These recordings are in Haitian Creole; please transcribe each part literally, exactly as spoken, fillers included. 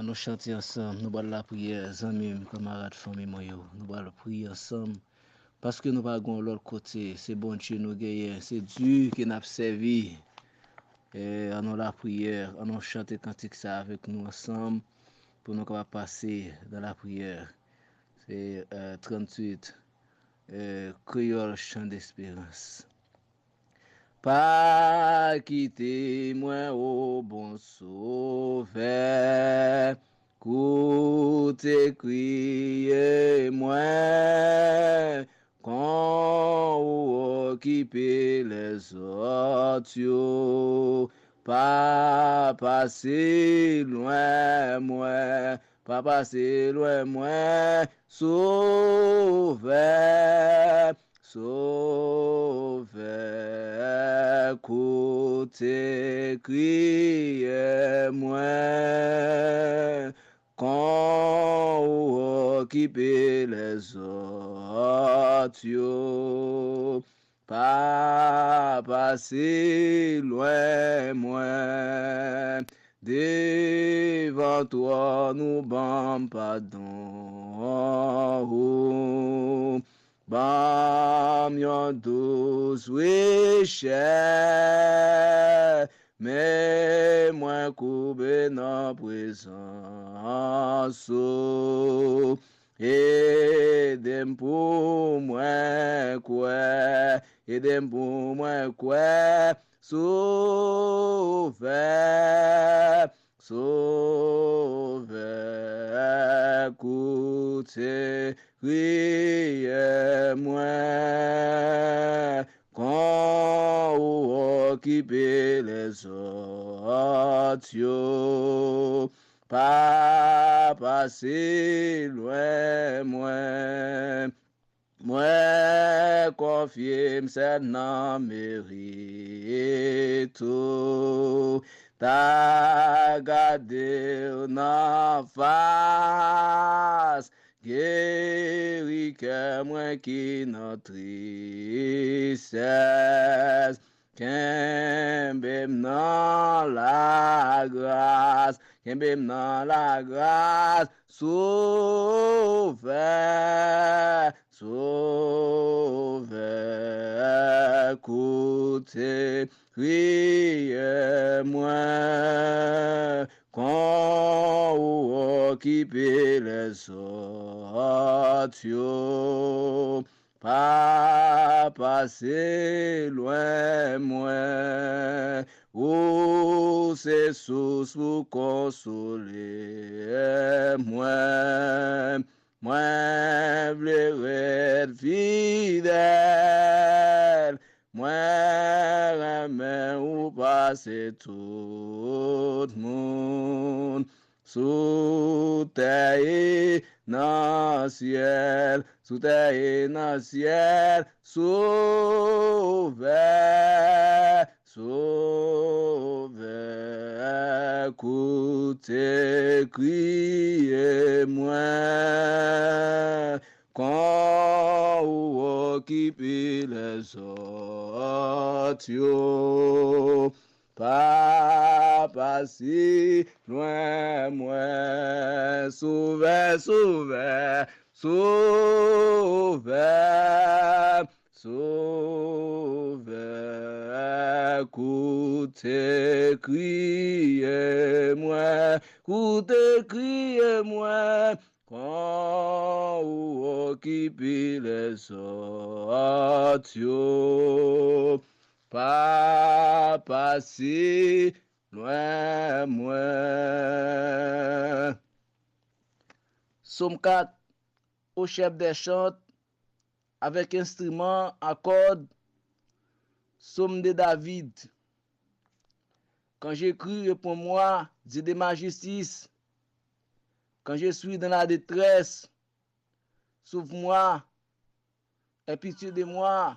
An nou chante ansanm, nou pral lapriyè, zanmi m, kanmarad, fanmi mwen yo. Nou pral priye ansanm, paske nou pa gen yon lòt kote. Se Bondye nou genyen, se Dye ke n ap sèvi. E, an nou lapriyè, an nou chante kantik sa avèk nou ansanm, pou nou kapab pase nan lapriyè. Se, e, tranntuit, e, Kreyòl Chan Desperans. Pa kite mwen, o bon Sovè, koute kriye mwen, kan ou okipe lèzòt yo. Pa pase lwen mwen, pa pase lwen mwen, Sovè. Sovè, koute kriye mwen, kan ou okipe lèzòt yo. Pa pase lwen mwen, devan twòn ou ban m padon ou. Ban m yon dous rechè, men mwen koube nan prezans ou. Ede m pou mwen kwè, ede m pou mwen kwè, Sovè. Sovè, koute kriye mwen, kan ou okipe lèzòt yo. Pa pase lwen mwen. Mwen konfye m sèl nan merit ou, ta gade w nan fas, geri kè mwen ki nan tristès. Kenbe m nan lagras, kenbe m nan lagras, Sovè, Sovè, koute kriye mwen, kan ou okipe lèzòt yo. Pa pase lwen mwen, ou se sous pou konsole mwen. Mwen vle ret fidèl, mwen renmen ou pase tout moun. Sou tè e nan syèl, sou tè e nan syèl, Sovè, Sovè, koute kriye mwen, kan ou okipe lèzòt yo. Pa pase lwen mwen, Sovè, Sovè, Sovè, Sovè, koute kriye mwen, koute kriye mwen, kan ou okipe lèzòt yo. Pa pase lwen mwen. Sòm kat, o chèf dè chant, avèk enstriman a kòd, Sòm de David. Quand je crie, réponds-moi, Dieu de ma justice. Quand je suis dans la détresse, sauve-moi, aie pitié de moi,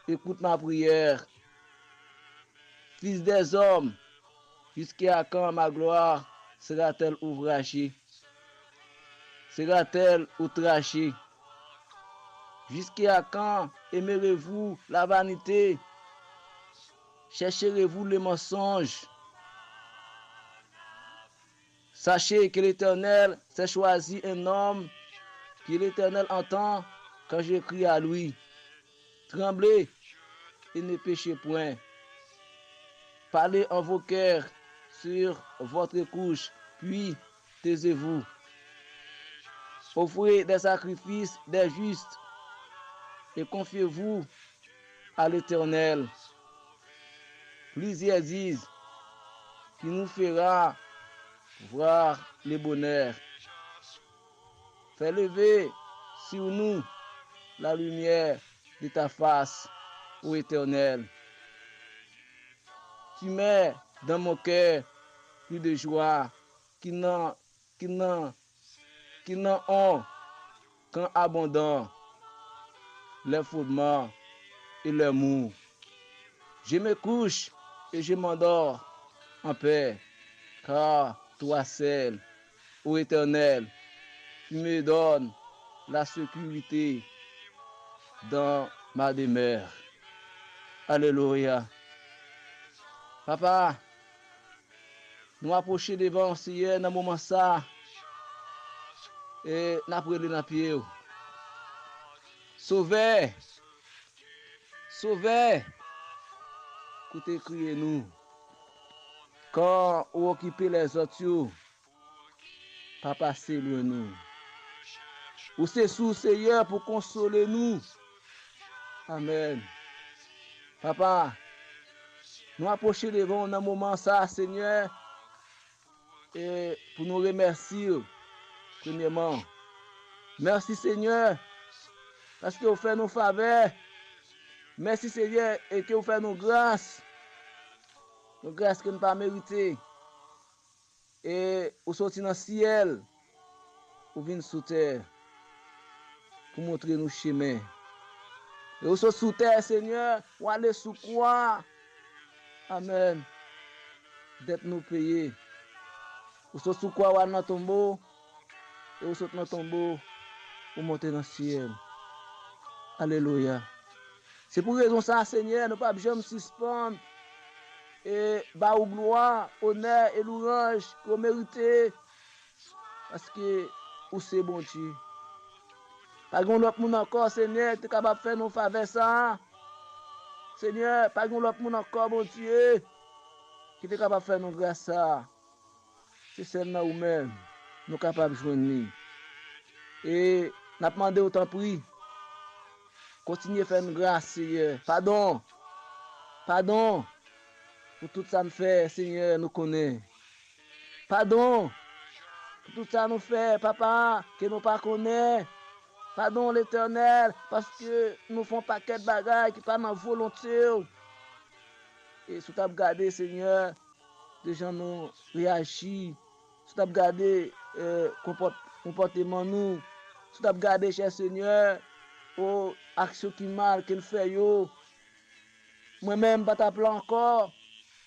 écoute ma prière. Fils des hommes, jusqu'à quand ma gloire sera-t-elle outragée? Sera-t-elle outragée? Jusqu'à quand aimerez-vous la vanité? Chercherez-vous le mensonge? Sachez que l'Éternel s'est choisi un homme que l'Éternel entend quand je crie à lui. Tremblez et ne péchez point. Parlez en vos cœurs sur votre couche, puis taisez-vous. Offrez des sacrifices des justes et confiez-vous à l'Éternel. Plusieurs disent: Qui nous fera voir le bonheur? Fais lever sur nous la lumière de ta face, ô Éternel. Tu mets dans mon cœur plus de joie qui n'en, qui n'en, qui n'en ont qu'en abondant les fondements et les murs. Je me couche et je m'endors en paix, car toi seul, ô Éternel, tu me donnes la sécurité dans ma demeure. Alelouya. Papa, nou apwoche devan w, Seyè, nan moman sa a, e n ap rele nan pye w. Sovè, Sovè, koute kriye nou. Kan ou okipe lèzòt yo, pa pase lwen nou. Ou se sous, Seyè, pou konsole nou. Amèn. Papa, nou apwoche devan w nan moman sa a, Senyè, e pou nou remèsye w, premyèman. Mèsi, Senyè, paske w fè nou favè. Mèsi, Senyè, e ke w fè nou gras. Yon gras ke n pa merite. E ou soti nan syèl, ou vin sou tè pou montre nou chemen. E ou sot sou tè, Senyè, ou ale sou kwa. Amèn. Dèt nou peye. Ou sot sou kwa, ou al nan tonbo. E ou sot nan tonbo, ou monte nan syèl. Alelouya. Se pou rezon sa a, Senyè, nou p ap janm sispann e ba ou glwa, onè e louwanj ke w merite, paske ou se Bondye. Pa gen yon lòt moun ankò, Senyè, ki te kapab fè nou favè sa a. Senyè, pa gen yon lòt moun ankò, Bondye, ki te kapab fè nou gras sa a. Se sèl nan ou menm nou kapab jwenn li. E n ap mande w, tanpri, kontinye fè n gras, Seyè. Padon. Padon pou tout sa n fè, Senyè, nou konnen. Padon pou tout sa nou fè, Papa, ke nou pa konnen. Padon, Letènèl, paske nou fè yon pakèt bagay ki pa nan volonte w. E si w t ap gade, Senyè, de jan nou reyaji, si w t ap gade, eh, konpòt-, konpòteman nou, si w t ap gade, chè Senyè, o aksyon ki mal ke n fè yo, mwen menm m pa t ap la ankò.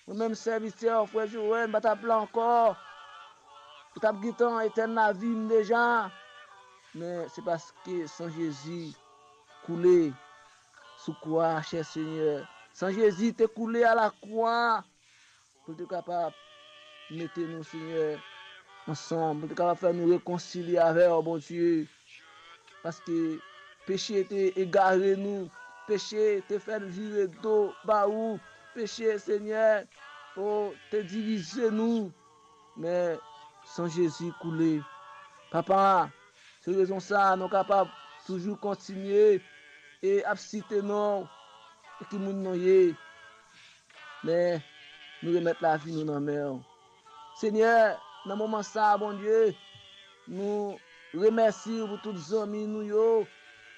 Mwen menm sèvitè w, frè Joel, m pa t ap la ankò. Ou t ap gentan etèn lavi m deja. Men se paske san Jezi koule sou kwa a, chè Senyè. San Jezi te koule a lakwa pou l te kapab mete nou, Senyè, ansanm, pou l te kapab fè nou rekonsilye avè w, Bondye. Paske peche te egare nou, peche te fè n vire do ba ou, peche, Senyè, o, te divize nou. Men san Jezi koule. Papa, se rezon sa a nou kapab toujou kontinye e ap site non w e ki moun nou ye. Men nou remèt lavi nou nan men w. Senyè, nan moman sa a, Bondye, nou remèsye w pou tout zanmi nou yo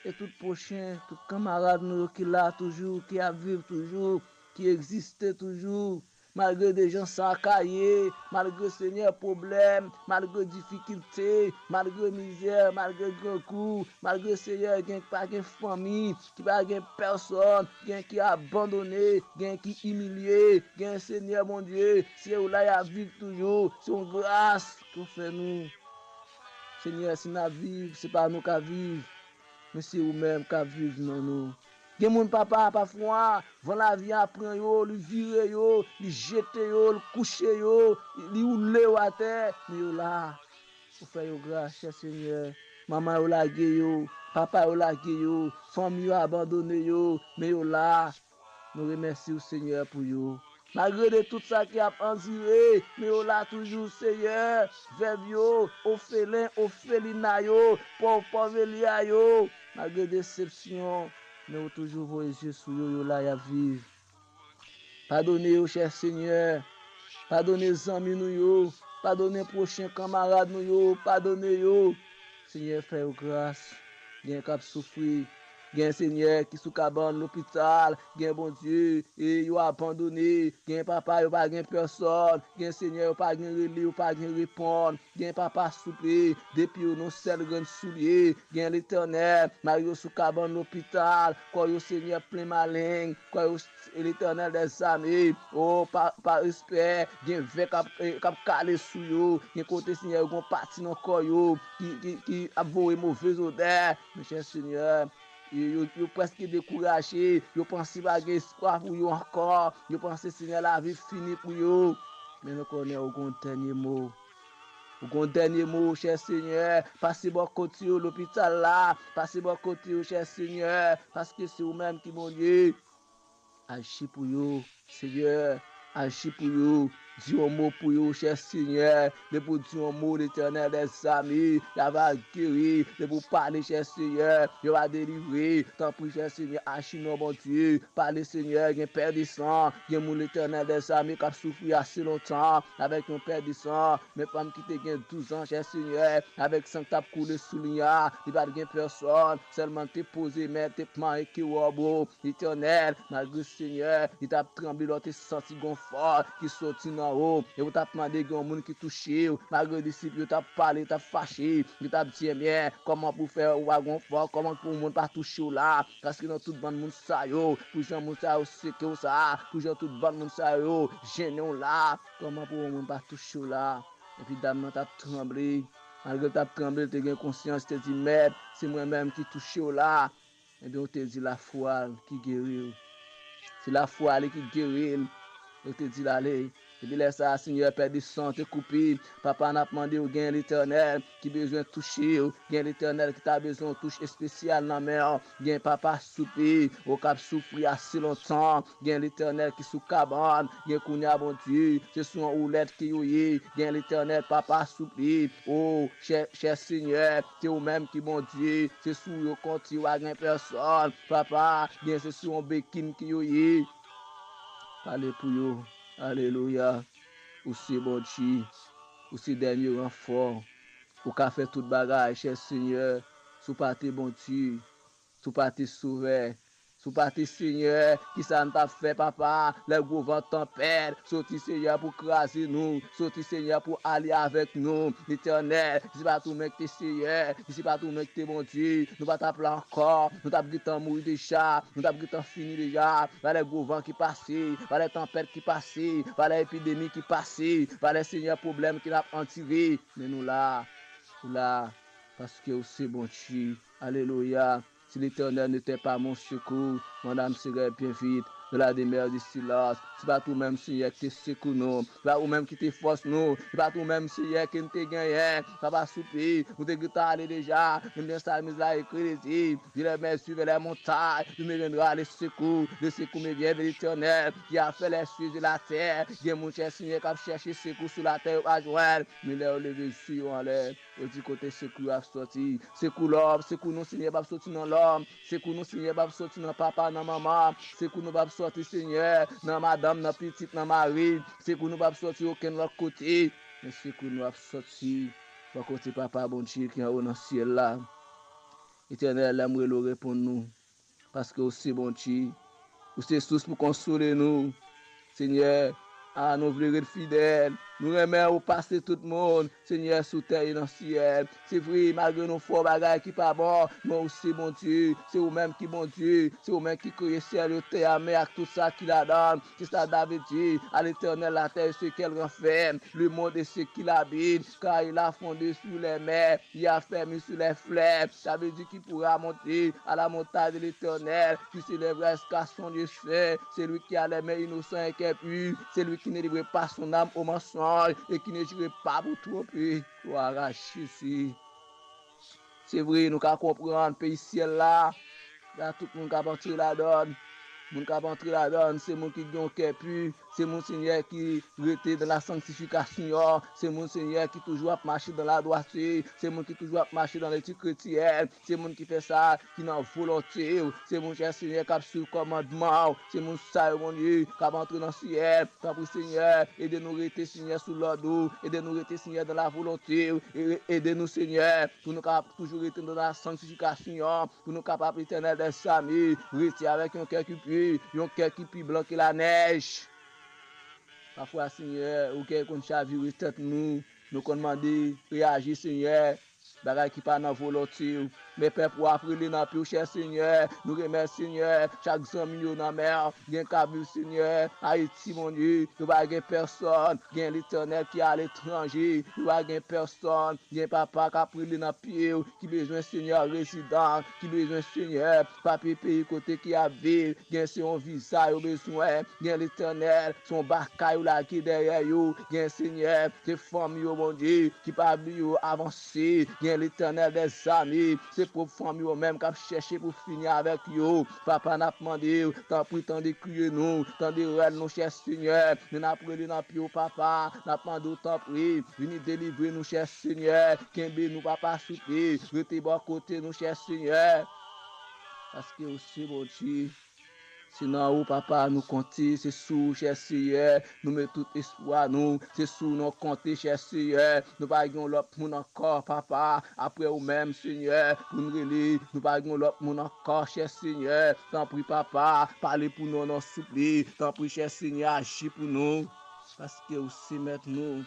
e tout pwochen, tout kanmarad nou yo ki la toujou, ki ap viv toujou, ki egziste toujou. Malgre de jan sa ka ye, malgre, Senyè, pwoblèm, malgre difikilte, malgre mizè, malgre grangou, malgre, Senyè, gen k pa gen fanmi, ki pa gen pèsòn, gen ki abandone, gen ki imilye, gen, Senyè Bondye, se yo la y ap viv toujou, se yon gras ke w fè nou. Senyè, si n ap viv, se pa nou k ap viv, men se ou menm k ap viv nan nou. Gen moun, papa, pafwa, van lavi a pran yo, li vire yo, li jete yo, li kouche yo, li woule yo atè, men yo la. Ou fè yo gras, chè Senyè. Manman yo lage yo, papa yo lage yo, fanmi yo abandone yo, men yo la. Nou remèsye w, Senyè, pou yo. Malgre de tout sa ki ap andire, men yo la toujou, Senyè. Vèv yo, ofelen, ofelina yo, pòv, pòvelya yo. Malgre desepsyon, men ou toujou voye zye sou yo, yo la, y ap viv. Padone yo, chè Senyè. Padone zanmi nou yo. Padone pwochen kanmarad nou yo. Padone yo. Senyè, fè yo gras. Gen k ap soufri. Gen, Senyè, ki sou kabann lopital. Gen, Bondye, e yo abandone. Gen papa, yo pa gen pèsòn. Gen, Senyè, yo pa gen rele, yo pa gen reponn. Gen, papa, souple, depi yo nan sèl grenn soulye. Gen, Letènèl, mari yo sou kabann lopital. Kò yo, Senyè, plen maleng. Kò yo, Letènèl dèzame, o, pa, pa respè, gen vè k ap, eh, k ap kale sou yo, gen kote, Senyè, yo gen yon pati nan kò yo ki, ki, ki ap voye move odè. Men chè Senyè, yo, yo, yo prèske dekouraje, yo panse pa gen espwa pou yo ankò, yo panse, Senyè, lavi fini pou yo. Men nou konnen ou gen yon dènye mo. Ou gen yon dènye mo, chè Senyè. Pase bò kote yo lopital la. Pase bò kote yo, chè Senyè. Paske se ou menm ki Bondye. Aji pou yo, Senyè. Aji pou yo. Di yon mo pou yo, chè Senyè. Depi w di yon mo, Letènèl dèzame, y ava geri. Depi w pale, chè Senyè, yo va delivre. Tanpri, chè Senyè, aji non, Bondye. Pale, Senyè, gen pè de san, gen moun, Letènèl dèzame, k ap soufri ase lontan avèk yon pè de san. Men fanm ki te gen douz an, chè Senyè, avèk san k t ap koule sou li a, li pa t gen pèsòn, sèlman te poze men, te manyen ke wòb ou, Letènèl, malgre, Senyè, li t ap tranble lè w te santi gon fòs ki soti nan ou, e ou t ap mande gen yon moun ki touche w, malgre disip yo t ap pale, yo t ap fache, yo t ap di, ebyen, kòman pou fè ou pa gon fòs, kòman pou moun pa touche w la? Paske nan tout bann moun sa yo, pou jan moun sa yo seke w sa, pou jan tout bann moun sa yo jennen w la, kòman pou yon moun pa touche w la? Epi dam nan t ap tranble. Malgre l t ap tranble, l te gen konsyans, te di, Mèt, se mwen menm ki touche w la. Ebyen, ou te di lafwa l ki geri w. Se lafwa li ki geri l. Ou te di l ale. Epi lè sa a, Senyè, pè de san te koupe. Papa, n ap mande w, gen Letènèl ki bezwen touche w, gen Letènèl ki ta bezwen yon touch espesyal nan men w, gen papa souple, ou k ap soufri ase lontan, gen Letènèl ki sou kabann, gen kounye a, Bondye, se sou yon woulèt ke yo ye, gen Letènèl, papa souple, o, chè, chè Senyè, se ou menm ki Bondye, se sou yo konte, pa gen pèsòn, papa, gen se sou yon bekin ke yo ye. Pale pou yo. Alelouya. Ou se Bondye. Ou se dènye ranfò. Ou ka fè tout bagay, chè Senyè. Si w pa te Bondye, si w pa te Sovè, si w pa te Senyè, kisa n t ap fè, papa? Lè gwo van, tanpèt soti, Senyè, pou kraze nou, soti, Senyè, pou ale avèk nou, Letènèl. Si se pa t ou menm ki te Senyè, si se pa t ou menm ki te Bondye, nou pa t ap la ankò. Nou t ap gentan mouri deja. Nou t ap gentan fini deja. Valè gwo van ki pase, valè tanpèt ki pase, valè epidemi ki pase, valè, Senyè, pwoblèm ki n ap andire. Men nou la, ou la, paske ou se Bondye. Alelouya. Si l'Éternel n'était pas mon secours, mon âme serait bien vite dans la demeure du silence. Se pa t ou menm, Senyè, ki te sekou nou. Se pa t ou menm ki te fòs nou. Se pa t ou menm, Senyè, ke n te genyen. Papa souple, nou te gentan ale deja. Men jan salmis la ekri, li di, Je lève mes yeux vers les montagnes, d'où me viendra le secours? Le secours me vient de l'Éternel, qui a fait les cieux et la terre. Gen moun, chè Senyè, k ap chèche sekou sou latè, yo pa jwenn. Men lè yo leve zye yo anlè, yo di, kote sekou yo ap soti? Sekou lòm, sekou nou, Senyè, p ap soti nan lòm. Sekou nou, Senyè, p ap soti nan papa, nan manman. Sekou nou p ap soti, Senyè, nan madanm, nan pitit, nan mari. Sekou nou p ap soti okenn lòt kote. Men sekou nou ap soti bò kote Papa Bondye ki anwo nan syèl la. Etènèl, lè m rele w, reponn nou. Paske ou se Bondye. Ou se sous pou konsole nou. Senyè, a, nou vle ret fidèl. Nou renmen ou pase tout moun, Senyè, sou tè e nan syèl. Se vre, malgre nou fè bagay ki pa bon, men ou se Bondye. Se ou menm ki Bondye. Se ou menm ki kreye syèl yo, tè a, mè ak tout sa ki ladan. Se sa David di, à l'Éternel la terre et ce qu'elle renferme, le monde et ce qu'il habite, car il a fondé sur les mers, il a fermé sur les fleuves. Sa vle di qui pourra monter à la montagne de l'Éternel, qui s'élèvera jusqu'à son lieu saint, celui qui a les mains innocents et qui est pur, celui qui ne livre pas son âme au mensonge et qui ne jure pas pour tromper. Gloire à Jésus. Se vre, nou ka konprann peyi syèl la, la tout moun k ap antre ladan l. Moun k ap antre ladan l, se moun ki gen yon kè pi, se moun, Senyè, ki rete dans la sanctification, se moun, Senyè, ki toujou ap mache dans la droiture, se moun ki toujou ap mache dans l'intégrité, se moun ki fè sa ki nan volonte w, se moun, chè Senyè, k ap swiv kòmandman w, se moun sa yo, Bondye, k ap antre nan syèl. Tanpri, Senyè, ede nou rete, Senyè, sou lòd ou, ede nou rete, Senyè, dans la volonté w, e ede nou, Senyè, pou nou kapab toujou rete dans la sanctification, pou nou kapab, Letènèl dèzame, rete avèk yon kè ki pi, yon kè ki pi blan ke lanèj. Pafwa, Senyè, ou kè konn chavire tèt nou, nou konn mande, reyaji, Senyè, bagay ki pa nan volonte w. Men pèp ou ap rele nan pye w, chè Senyè. Nou remèsye, Senyè, chak zanmi yo nan mè, gen k ap viv, Senyè, Ayiti, Bondye, yo pa gen pèsòn, gen Letènèl ki aletranje, yo pa gen pèsòn, gen papa k ap rele nan pye w, ki bezwen, Senyè, rezidan, ki bezwen, Senyè, papye peyi kote ki ap viv, gen se yon viza yo bezwen, gen Letènèl, se yon bagay yo lage dèyè yo, gen Senyè, se fanmi yo, Bondye, ki pa vle yo avanse, gen Letènèl dèzame, se pwòp fanmi yo menm k ap chèche pou fini avèk yo. Papa, n ap mande w, tanpri, tande kriye nou, tande rèl nou, chè Senyè, men n ap rele nan pye w, Papa, n ap mande w, tanpri, vini delivre nou, chè Senyè, kenbe nou, Papa, souple, rete bò kote nou, chè Senyè, paske ou se Bondye. Se nan ou, Papa, nou konte, se sou ou, chè Senyè, nou met tout espwa nou, se sou ou nou konte, chè Senyè. Nou pa gen yon lòt moun ankò, Papa, apre ou menm, Senyè, pou n rele. Nou pa gen yon lòt moun ankò, chè Senyè. Tanpri, Papa, pale pou nou, non, souple. Tanpri, chè Senyè, aji pou nou, paske ou se mèt nou.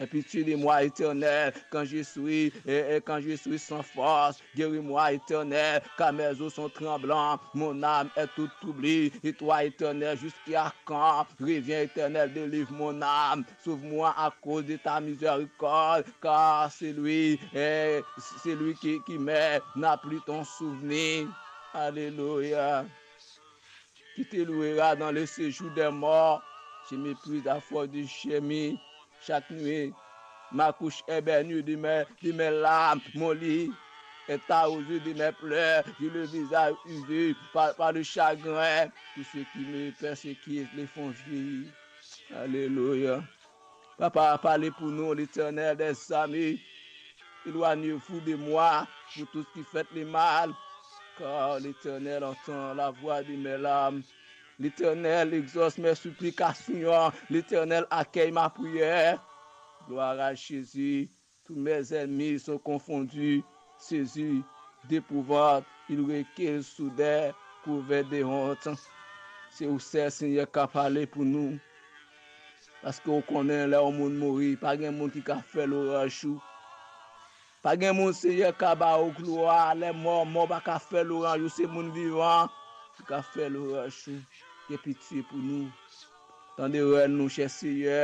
Aie pitié de moi, Éternel, quand je suis, et, et quand je suis sans force. Guéris-moi, Éternel, car mes os sont tremblants. Mon âme est toute troublée. Et toi, Éternel, jusqu'à quand? Reviens, Éternel, délivre mon âme. Sauve-moi à cause de ta miséricorde, car c'est lui, eh, c'est lui qui, qui meurt, n'a plus ton souvenir. Alléluia. Qui te louera dans le séjour des morts? Je m'épuise à force de gémir. Chaque nuit, ma couche est baignée de mes, de mes larmes. Mon lit est arrosé de mes pleurs. J'ai le visage usé par, par le chagrin. Tous ceux qui me persécutent le font vieillir. Alléluia. Papa, pale pou nou, Letènèl dèzame. Éloignez-vous de moi, vous tous qui faites le mal, car l'Éternel entend la voix de mes larmes. L'Éternel exauce mes supplications. L'Éternel accueille ma prière. Gloire à Jésus. Tous mes ennemis sont confondus, saisis d'épouvante. Ils reculent soudain, couverts de honte. Se ou sèl, Senyè, ka pale pou nou. Paske ou konnen lè yon moun mouri, pa gen moun ki ka fè lwanj ou. Pa gen moun, Senyè, ka ba ou glwa. Lè mò, mò pa ka fè lwanj ou. Se moun vivan ki ka fè lwanj ou. Gen pitye pou nou. Tande rèl nou, chè Senyè.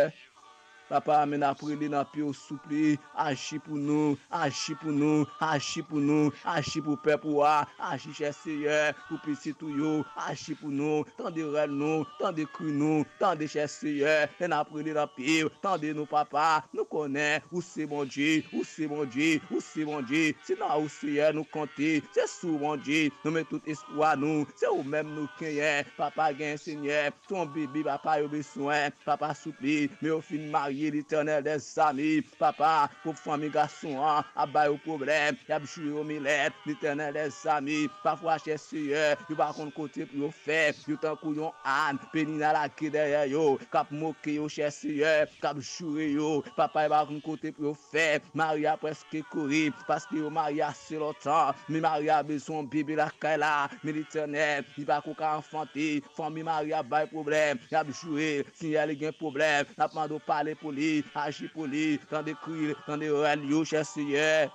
Papa, men n ap rele nan pye w, souple, aji pou nou, aji pou nou, aji pou nou, aji pou pèp ou a, aji, chè Senyè, pou pitit ou yo, aji pou nou, tande rèl nou, tande kri nou, tande, chè Senyè, men n ap rele nan pye w, tande nou, Papa, nou konnen ou se Bondye, ou se Bondye, ou se Bondye, se nan ou, Senyè, nou konte, se sou Bondye, nou met tout espwa nou, se ou menm nou genyen, Papa, gen, Senyè, se yon bebe, Papa, yo bezwen. Papa, souple, men yo fin marye, Letènèl dèzame. Papa, pou fanmi gason an ap ba yo pwoblèm, y ap joure yo milèt, Letènèl dèzame. Pafwa, chè Senyè, yo pa konn kote pou yo fè. Yo tankou yon àn, Penina lage dèyè yo, k ap moke yo, chè Senyè, k ap joure yo. Papa, yo pa konn kote pou yo fè. Mari a prèske kouri, paske yo marye ase lontan. Men mari a bezwen yon bebe lakay la. Men Letènèl, li pako ka anfante. Fanmi mari a bay pwoblèm. Y ap joure. Senyè, li gen pwoblèm. N ap mande w pale pou li, aji pou li, tande kri, tande rèl yo, chè Seyè.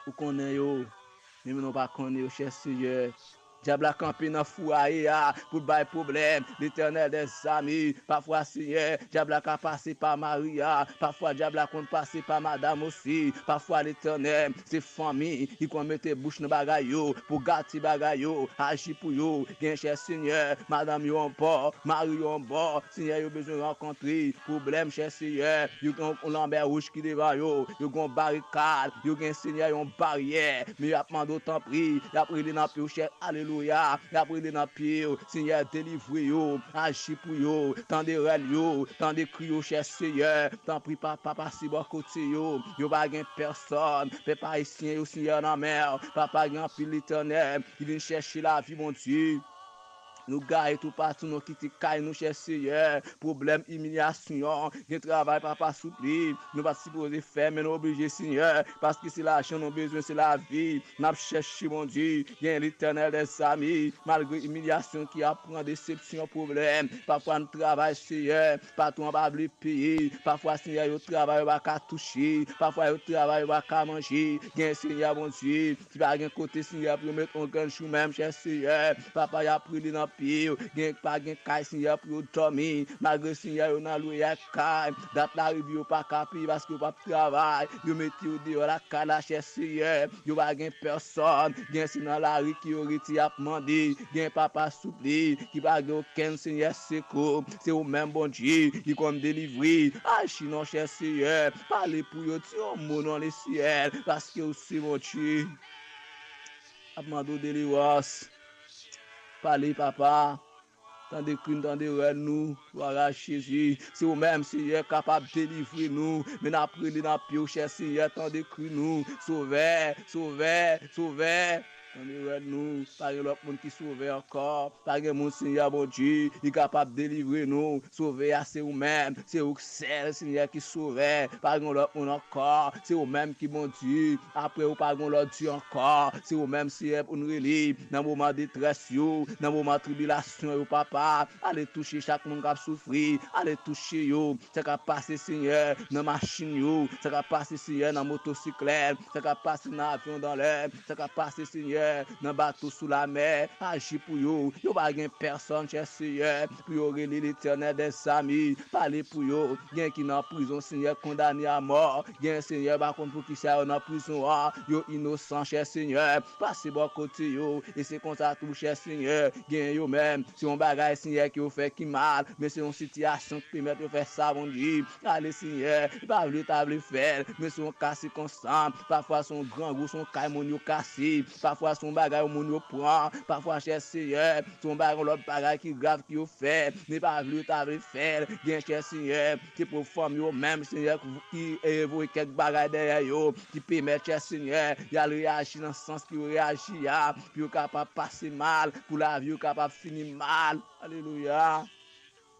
Ou konnen yo, menm nou pa konnen yo, chè Seyè. Dyab la kanpe nan fwaye a pou l bay pwoblèm. Letènèl dèzame, pafwa, Seyè, dyab la ka pase pa mari a, pafwa dyab la konn pase pa madanm osi, pafwa, Letènèl, se fanmi ki konn mete bouch nan bagay yo pou gate bagay yo, aji pou yo. Gen, chè Seyè, madanm yo yon bò, mari yo yon bò, Seyè, yo bezwen rankontre pwoblèm, chè Seyè. Yo gen yon lanmè wouj ki devan yo, yo gen yon barikad, yo gen, Seyè, yon baryè, men y ap mande w tanpri, y ap rele nan pye w, chè, alelouya, y ap rele nan pye w, Seyè, delivre yo, aji pou yo, tande rèl yo, tande kri yo, chè Seyè, tanpri, Papa, pase bò kote yo, yo pa gen pèsòn, pèp ayisyen yo, Seyè, nan men w, Papa, gen anpil, Letènèl, ki vin chèche lavi, Bondye. Nou gaye toupatou, nou kite kay nou, chè Seyè. Pwoblèm, imilyasyon, gen travay, Papa, souple. Nou pa t sipoze fè, men nou oblije, Seyè, paske se lajan nou bezwen, se lavi n ap chèche, Bondye. Gen, Letènèl dèzame, malgre imilyasyon ki ap pran, desepsyon, pwoblèm, pafwa n travay, Seyè, patwon pa vle peye. Pafwa, Seyè, yo travay, yo pa ka touche. Pafwa, yo travay, yo pa ka manje. Gen, Seyè, Bondye, ki pa gen kote, Seyè, pou yo met yon grenn chou menm, chè Seyè. Papa, y ap rele nan pye yo. Gen, pa gen kay, Seyè, pou yo dòmi. Malgre, Seyè, yo nan lwe ak kay, dat la rive, yo pa ka peye paske yo p ap travay. Yo mete yo deyò lakay la, chè Seyè. Yo pa gen pèsòn. Gen, se nan lari ke yo rete, y ap mande. Gen, Papa, souple, ki pa gen okenn, Seyè, sekou. Se ou menm, Bondye, ki konn delivre. Aji non, chè Seyè. Pale pou yo, di yon mo, non, Lesyèl, paske ou se Bondye. Ap mande w delivrans. Pale, Papa. Tande kri n, tande rèl nou. Glwa a Jezi. Se ou menm, Seyè, kapab delivre nou. Men n ap rele nan pye w, chè Seyè, tande kri nou. Sovè, Sovè, Sovè. Tande rèl nou. Pa gen lòt moun ki sovè ankò. Pa gen moun, Seyè Bondye, ki kapab delivre nou. Sovè a se ou menm. Se ou sèl, Seyè, ki sovè. Pa gen lòt moun ankò. Se ou menm ki Bondye. Apre ou pa gen lòt Dye ankò. Se ou menm, Seyè, pou n rele nan moman detrès yo, nan moman tribilasyon yo, Papa. Ale touche chak moun k ap soufri. Ale touche yo. Sa k ap pase, Seyè, nan machin yo. Sa k ap pase, Seyè, nan motosiklèt. Sa k ap pase nan avyon dan lè. Sa k ap pase, Seyè, nan bato sou lamè. Aji pou yo. Yo pa gen pèsòn, chè Seyè, pou yo rele, Letènèl dèzame. Pale pou yo. Gen ki nan prizon, Seyè, kondane a mò. Gen, Seyè, pa konn poukisa yo nan prizon an. Yo inosan, chè Seyè. Pase bò kote yo. E se konsa tou, chè Seyè, gen yo menm, se yon bagay, Seyè, ke yo fè ki mal, men se yon sitiyasyon ki pèmèt yo fè sa, Bondye. Ale, Seyè, li pa vle, yo ta vle fè l, men se yon ka sikonstans. Pafwa se yon grangou, se yon kay moun yo kase. Pafwa se yon bagay moun yo pran. Pafwa, chè Seyè, se yon bagay, yon lòt bagay ki grav ke yo fè. Men pa vle, yo ta vle fè l. Gen, chè Seyè, se pwòp fanmi yo menm, Seyè, ki, ki, e, voye kèk bagay dèyè yo, ki pèmèt, chè Seyè, y al reyaji nan sans ke yo reyaji a, pou yo kapab pase mal, pou lavi yo kapab fini mal. Alelouya.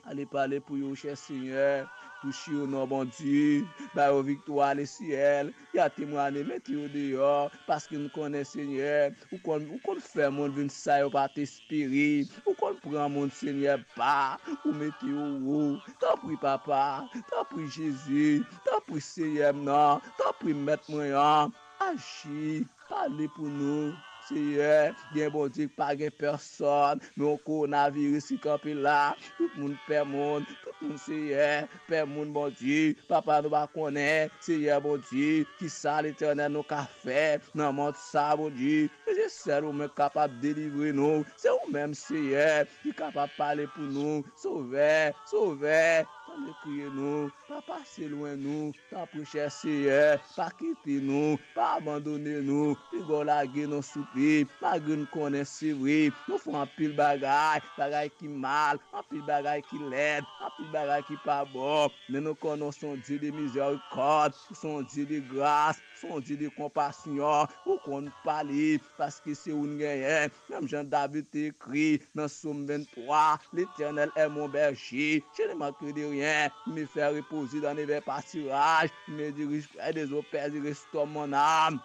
Ale pale pou yo, chè Seyè. Touche yo, non, Bondye. Ba yo viktwa, Lesyèl. Y a temwanye, mete yo deyò. Paske n konnen, Seyè, ou konn, ou konn fè moun vin sa yo pa t espere. Ou konn pran moun, Seyè, ba. Ou mete yo wo. Tanpri, Papa. Tanpri, Jezi. Tanpri, Seyè m nan. Tanpri, Mèt mwen an. Aji. Pale pou nou, Seyè. Gen Bondye ki pa gen pèsòn, men yon kowonaviris ki kanpe la. Tout moun pè moun, tout moun, Seyè, pè moun, Bondye. Papa, nou pa konnen, Seyè Bondye, kisa, Letènèl, nou ka fè nan mond sa, Bondye. Men se sèl ou menm ki kapab delivre nou. Se ou menm, Seyè, ki kapab pale pou nou. Sovè, Sovè, tande kriye nou. Pa pase lwen nou. Tanpri, chè Seyè, pa kite nou, pa abandone nou, piga w lage nou sou pye, malgre n konnen se vre, nou fè anpil bagay, bagay ki mal, anpil bagay ki lèd, anpil bagay ki pa bon, men nou konnen w se yon Dye de mizèrikòd, ou se yon Dye de gras, ou se yon Dye de konpasyon, ou konn pale, paske se ou n genyen, menm jan David te ekri nan Sòm venntwa, L'Éternel est mon berger, je ne manquerai de rien. Il me fait reposer dans de verts pâturages. Il me dirige près des eaux paisibles, il restaure mon âme.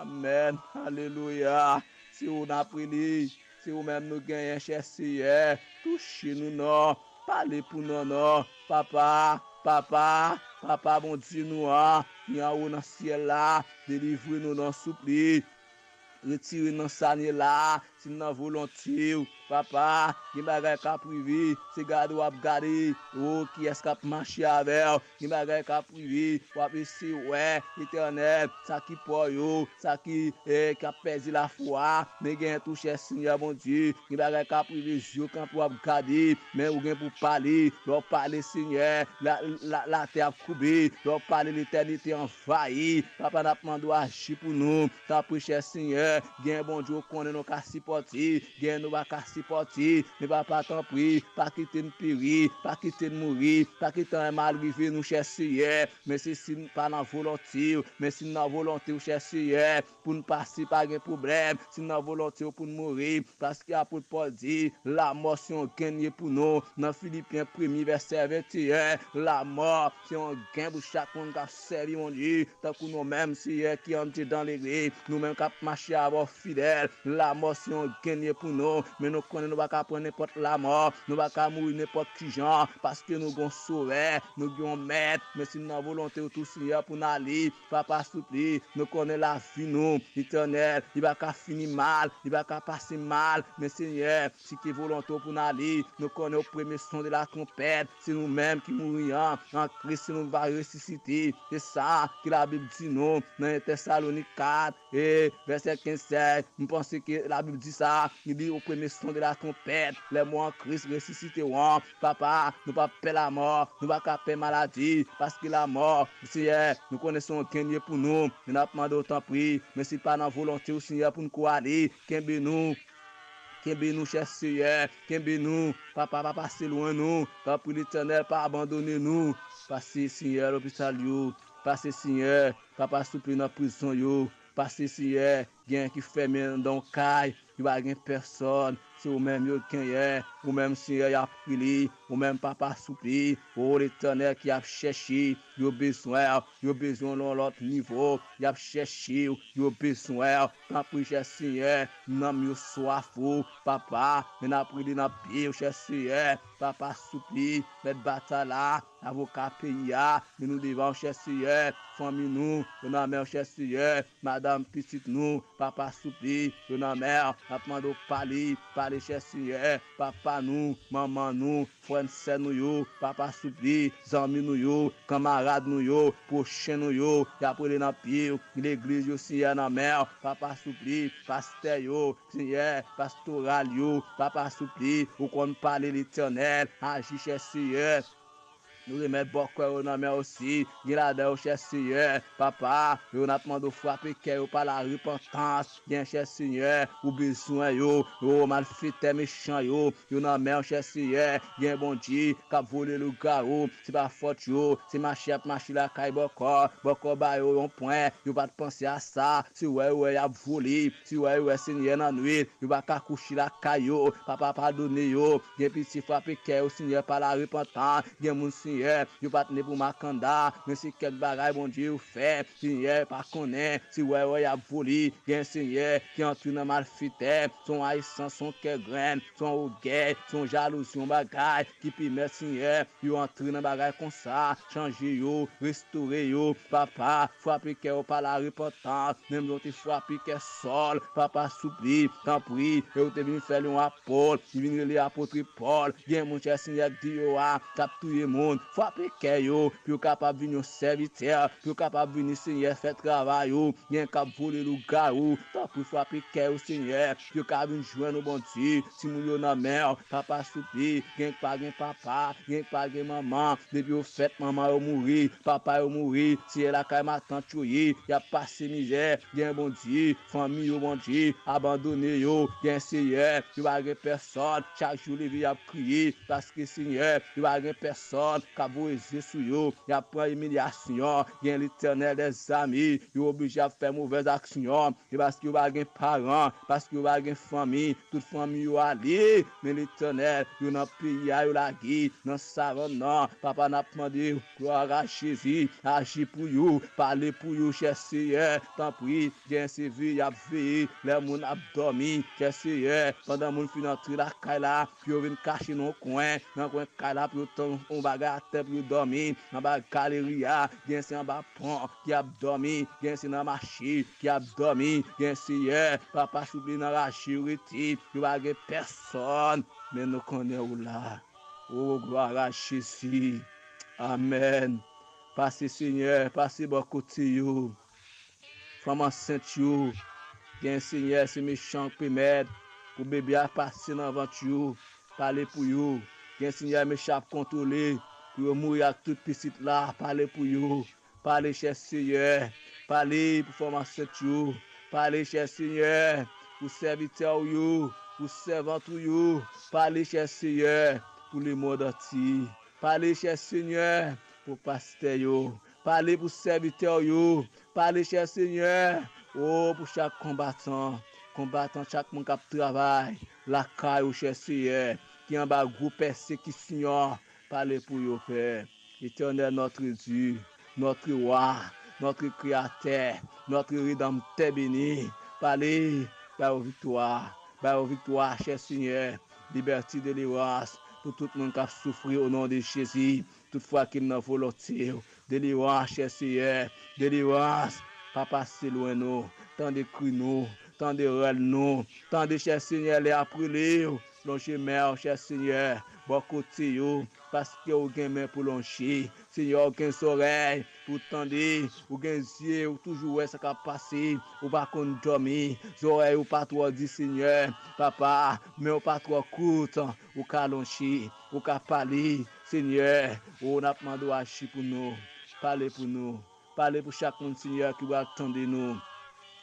Amèn. Alelouya. Se ou n ap rele. Se ou menm nou genyen, chè Seyè. Touche nou non. Pale pou nou non. Papa, papa, Papa Bondye nou an, ki anwo nan syèl la, delivre nou non souple. Retire n nan sa n ye la, si n nan volonte w, Papa, gen bagay k ap rive, se gade w ap gade, o, kiyès k ap mache avè w, gen bagay k ap rive, w ap eseye wè, Letènèl, sa ki pa w yo, sa ki, eh, k ap pèdi lafwa, men gen tou, chè Senyè Bondye, gen bagay k ap rive, zye w kanpe, w ap gade, men ou gen pou pale, lè w pale, Senyè, la, la, latè ap koube, lè w pale, letènite anvayi, Papa, n ap mande w aji pou nou, tanpri, chè Senyè, gen Bondye, ou konnen nou ka sipòte, gen nou pa ka sipòte, men Papa, tanpri, pa kite n peri, pa kite n mouri, pa kite anyen mal rive nou, chè Senyè, men se si n pa nan volonte w, men si n nan volonte w, chè Senyè, pou n pase, pa gen pwoblèm, si n nan volonte w pou n mouri, paske apot Pòl di, lamò se yon grenn ye pou nou, nan Filipyen premye vèsè venteyen, lamò se yon grenn pou chak moun k ap sèvi Bondye, tankou nou menm, Senyè, ki andedan legliz, nou menm k ap mache avè w fidèl, lamò se yon grenn ye pou nou, men nou konnen nou pa ka pran nenpòt lamò, nou pa ka mouri nenpòt kijan, paske nou gen yon Sovè, nou gen yon Mèt, men si n nan volonte w tou, Senyè, pou n ale, Papa, souple, nou konnen lavi nou, Letènèl, li pa ka fini mal, li pa ka pase mal, men Senyè, si ke volonte w pou n ale, nou konnen o premye son de la tronpèt, se nou menm ki mouri an, an Kris se nou va resisite. Se sa ke Labib di nou nan en Tèsalonik kat, e vèsè kenz, sèz. M panse ke Labib di sa, li di o premye son de la tronpèt, lè mò an Kris resisite w an, Papa, nou p ap pè lamò, nou pa ka pè maladi, paske lamò, Senyè, nou konnen se yon grenn ye pou nou, men n ap mande w tanpri, men si pa nan volonte w, Senyè, pou n ko ale, kenbe nou, kenbe nou, chè Senyè, kenbe nou, Papa, pa pase lwen nou, tanpri, Letènèl, pa abandone nou, pase, Senyè, lopital yo, pase, Senyè, Papa, souple, nan prizon yo, pase, Senyè, gen ki fèmen anndan yon kay, yo pa gen pèsòn, se ou menm yo genyen, ou menm, Senyè, y ap rele, ou menm, Papa, souple, o Letènèl, ki ap chèche, yo bezwen w, yo bezwen w nan yon lòt nivo, y ap chèche w, yo bezwen w, tanpri, chè Senyè, nanm yo swaf ou, Papa, men n ap rele nan pye w, chè Senyè, Papa, souple, mèt batay la, avoka peyi a, men nou devan w, chè Senyè, fanmi nou, yo nan men w, chè Senyè, madanm, pitit nou, Papa, souple, yo nan men w, n ap mande w pale, pale, chè Senyè, papa nou, manman nou, frè n, sè nou yo, Papa, souple, zanmi nou yo, kanmarad nou yo, pwochen nou yo, y ap rele nan pye w, legliz yo, Senyè, nan men w, Papa, souple, pastè yo, Senyè, pastoral yo, Papa, souple, ou konn pale, Letènèl, aji, chè Senyè. Nou remèt bòkò yo nan men w osi, gen ladan yo, chè Senyè, Papa, yo n ap mande w frape kè yo pa larepantans, gen, chè Senyè, ou bezwen yo, yo malfetè mechan yo, yo nan men w, chè Senyè, gen Bondye k ap vole lougawou, se pa fòt yo, se mache y ap mache lakay bòkò, bòkò ba yo yon pwen, yo pa t panse a sa, se wè yo wè y ap vole, se wè yo wè Senyè nan nwit, yo pa ka kouche lakay yo, Papa padone yo, gen piti frape kè yo, Senyè, pa larepantans, gen moun, Senyè, yo pa t ne pou makanda, men se kèk bagay, Bondye, yo fè, Senyè, pa konnen, se wè yo wè y ap vole, gen, Senyè, ki antre nan malfetè, se yon ayisyen, se yon kè grenn, se yon ogè, se yon jalouzi, yon bagay ki pèmèt, Senyè, yo antre nan bagay konsa, chanje yo, restore yo, Papa, frape kè yo pa larepantans, menm jan w te frape kè Sòl, Papa, souple, tanpri, e w te vin fè l yon apot, li vin rele apot Pòl, gen moun, chè Senyè, k deyò a, k ap touye moun, frape kè yo, pou yo kapab vin yon sèvitè, pou yo kapab vini, Senyè, fè travay ou, gen k ap vole lougawou, tanpri frape kè yo, Senyè, pou yo ka vin jwenn ou, Bondye, timoun yo nan men w, Papa, souple, gen k pa gen papa, gen k pa gen manman, depi yo fèt, manman yo mouri, papa yo mouri, Senyè, lakay matant yo ye, y ap pase mizè, gen, Bondye, fanmi yo, Bondye, abandone yo, gen, Senyè, yo pa gen pèsòn, chak jou leve, y ap kriye, paske, Senyè, yo pa gen pèsòn k ap voye zye sou yo, y ap pran imilyasyon, gen, Letènèl dèzame, yo oblije ap fè movèz aksyon, e paske yo pa gen paran, paske yo pa gen fanmi, tout fanmi yo ale, men Letènèl, yo nan peyi a, yo lage, nan savann nan, Papa, n ap mande w, glwa a Jezi, aji pou yo, pale pou yo, chè Senyè, tanpri, gen se veye, y ap veye, lè moun ap dòmi, chè Senyè, pandan moun fin antre lakay la, pou yo vin kache nan yon kwen, nan kwen kay la, pou yo tann yon bagay tè pou yo dòmi, anba galeri a, gen se anba pon ki ap dòmi, gen se nan mache ki ap dòmi, gen Senyè, papa, souple nan raje yo rete, yo pa gen pèsòn, men nou konnen ou la. O, glwa a Jezi. Amèn. Pase, Senyè, pase bò kote yo. Fanm ansent yo. Gen Senyè, se mechan k pèmèt pou bebe a pase nan vant yo. Pale pou yo. Gen Senyè, mechan ap kontwole pou yo mouri ak tout pitit la. Pale pou yo. Pale, chè Senyè. Pale pou fanm ansent yo. Pale, chè Senyè, pou sèvitè w yo, pou sèvant ou yo. Pale, chè Senyè, pou lemonn antye. Pale, chè Senyè, pou pastè yo. Pale pou sèvitè w yo. Pale, chè Senyè, o, pou chak konbatan. Konbatan, chak moun k ap travay lakay ou, chè Senyè, ki anba gwo pèsekisyon. Pale pou yo, Pè. Éternel, notre Dieu, notre Roi, notre Créateur, notre Rédempteur béni. Pale, ba yo viktwa. Ba yo viktwa, chè Senyè. Libète, delivrans pou tout moun k ap soufri, o non de Jezi. Tout fwa ke m nan volonte w. Delivrans, chè Senyè. Delivrans. Pa pase lwen nou. Tande kri nou. Tande rèl nou. Tande, chè Senyè, lè y ap rele w. Lonje men w, chè Senyè, bò kote yo, paske ou gen men pou lonje. Senyè, ou gen zòrèy pou tande, ou gen zye, ou toujou wè sa k ap pase, ou pa konn dòmi. Zòrèy ou pa twò di, Senyè, papa, men ou pa twò kout, ou ka lonje, ou ka pale. Senyè, o, n ap mande w aji pou nou, pale pou nou. Pale pou chak moun, Senyè, ki pral tande nou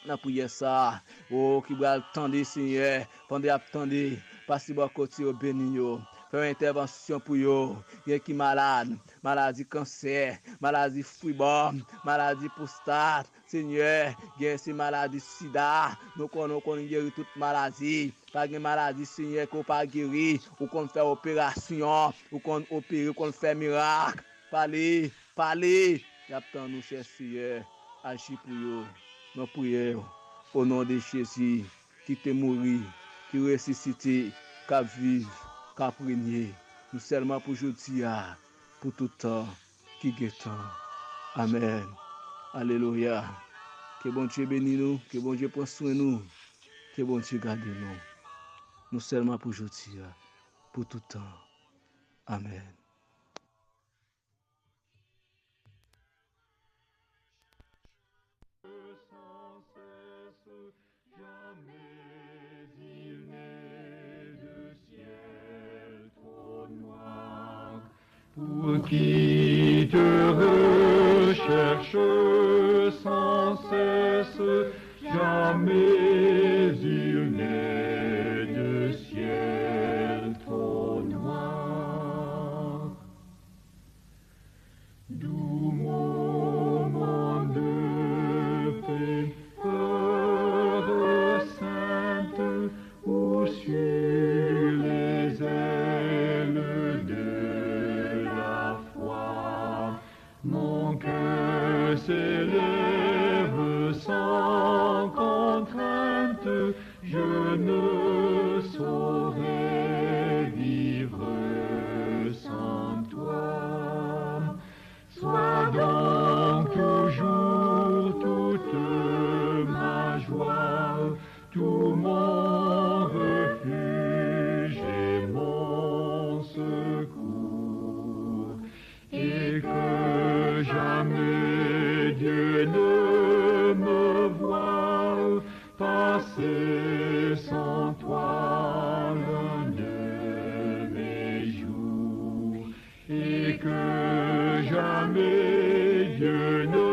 nan priyè sa a. O, ki pral tande, Senyè, pandan y ap tande, pase bò kote yo, beni yo. Fè yon entèvansyon pou yo. Gen ki malad, maladi kansè, maladi fibwòm, maladi pwostat, Senyè, gen se maladi sida. Nou konnen ou konn geri tout maladi. Pa gen maladi, Senyè, ke w pa geri. Ou konn fè operasyon, ou konn opere, ou konn fè mirak. Pale, pale. Y ap tann ou, chè Senyè. Aji pou yo. Nou priye w. O non de Jezi, ki te mouri, ki resisite, k ap viv, k ap renye. Nou sèlman pou jodi a, pou tout tan ki gen tan. Amèn. Alelouya. Ke Bondye beni nou, ke Bondye pran swen nou, ke Bondye gade nou. Nou sèlman pou jodi a, pou tout tan. Amèn. Sans cesse, jamais il n'est de ciel trop noir. Pour qui te recherche sans cesse, jamais il n'est de ciel trop noir. Doux moments de paix, heure sainte, où sur les ailes de la foi, mon cœur s'élève sans contrainte, je ne saurais vivre sans toi. Sois donc toujours toute ma joie, tout mon refuge et mon secours, et que jamais Dieu ne me voie passer sans toi l'un de mes jours, et que jamais Dieu ne